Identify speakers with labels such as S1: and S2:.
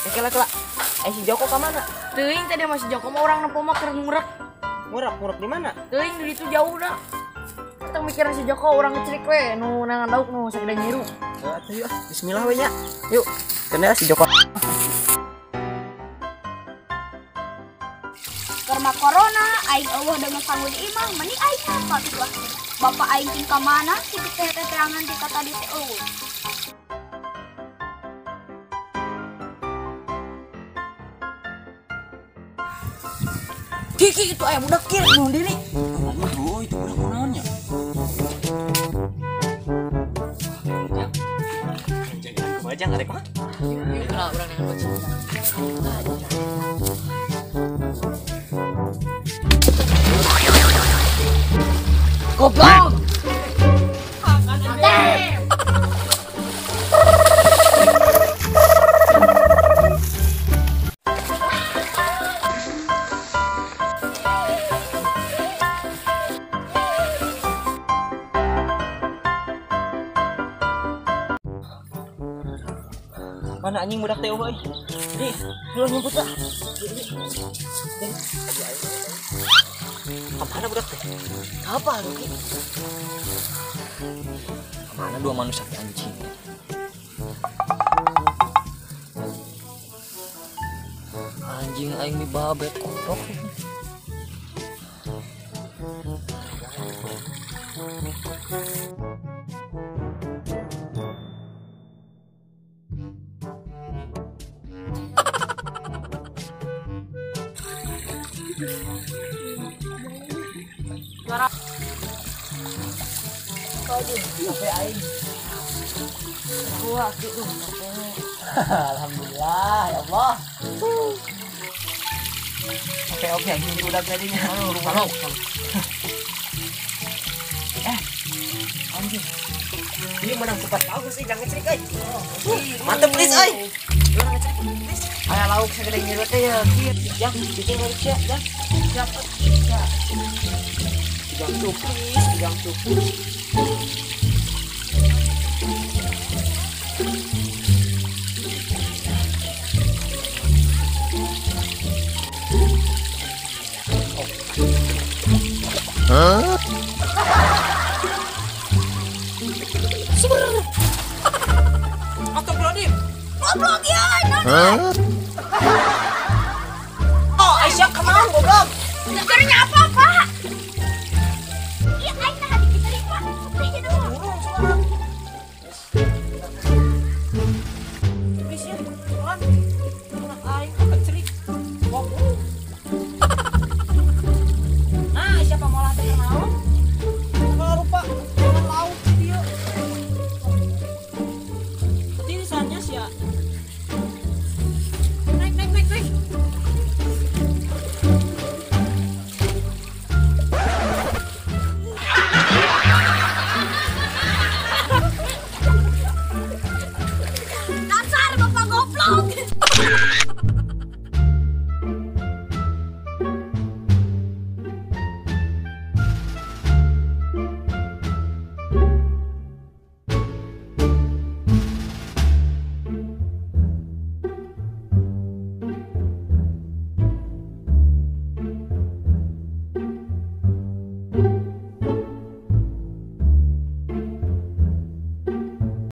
S1: Kela-kela. Si Joko ka mana?
S2: Teuing tadi sama si Joko mah urang nempo mah keur ngurek.
S1: Ngurek di mana?
S2: Teuing di ditu jauh dah. Tong mikiran si Joko urang ngecerik we nu nangan lauk nu sagede nyiru.
S1: Atuh yuk, bismillah we nya. Yuk, kena si Joko.
S3: Karena corona, aing eueuh dengan sangu di imah, meni aing apa tuh ah. Bapak aing ting ka mana? Si teh teteangan ti tadi teh eueuh.
S2: Kiki itu ayam budak kiri bunuh diri.
S1: Aduh, itu budak kunaon nya? Jangan kebajang arek mah.
S2: Lah urang yang bocah. Goblok.
S1: Mana anjing budak teh euy? Ih, lu nyumput lah. Kemana budak teh?
S2: Apa lu?
S1: Kemana dua manusia teh anjing?
S2: Anjing aing mibabet goblok.
S1: Alhamdulillah ya Allah. Oke anjing udah jadinya. Halo. Anjing. Ini menang cepat bagus sih, jangan ngecerik euy. Mantep please euy.
S2: Aya lauk segede nyiru teh ya.
S1: Yang bikin lauk sia, ya.
S2: Siap. Ya.
S1: Jang tuh please, jang tuh.
S4: Huh?
S1: Astagfirullahaladzim.
S3: Goblok ya.
S4: Huh?
S1: Oh, Aisyah kemana goblok?
S3: Jadinya apa-apa?